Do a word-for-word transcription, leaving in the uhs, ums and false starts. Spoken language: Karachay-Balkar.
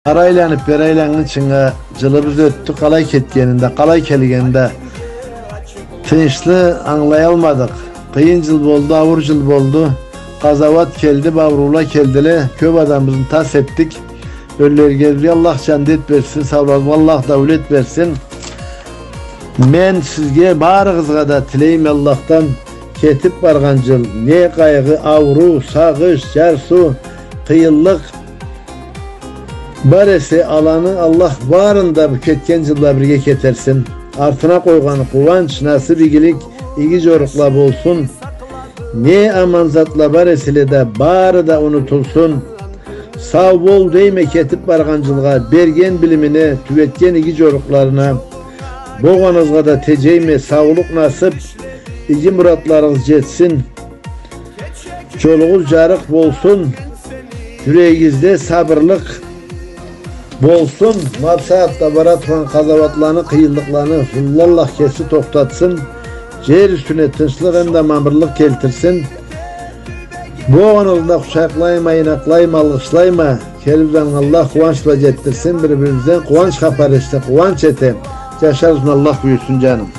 Ары айланып, бери айланнгынчынга джылыбыз ётдю, къалай кетгенин да, къалай келгенин да тыйыншлы ангылаялмадыкъ. Къыйын джыл болду, ауур джыл болду. Къазауат келди, бу ауруула келдиле, кёп адамыбызны тас этдик. Ёллюлеге Аллах джандет берсин, сауларыбызгъа Аллах даулет берсин. Мен сизге, барыгъызгъа да тилейме Аллахдан, кетип баргъан джыл не къайгъы, ауруу, сагъыш, джарсыу, къыйынлыкъ бар эсе, аланы Аллах барын да бу кетген джылда бирге кетерсин. Артына къойгъаны къууанч, насып, игилик, иги джорукъла болсун. Не аман затла бар эселе да, бары да унутулсун. Сау бол дейме кетип баргъан джылгъа, берген билимине, тюбетген иги джорукъларына. Богъаныгъызгъа да теджейме, саулукъ, насып, иги муратларыгъыз джетсин. Джолугъуз джарыкъ болсун. Джюрегигизде сабырлыкъ болсун. Ма бусагъатда бара тургъан къазауатланы, къыйынлыкъланы уллу Аллах кеси тохтатсын. Джер юсюне тынчлыкъ эмда мамырлыкъ келтирсин. Богъаныгъызны да къучакълайма, ийнакълайма, алгъышлайма. Келип, Аллах къууанч бла джетдирсин. Бир-бирибизден къууанч хапар эшите, къууанч эте. Джашарыбызны Аллах бюйютсюн, джаным.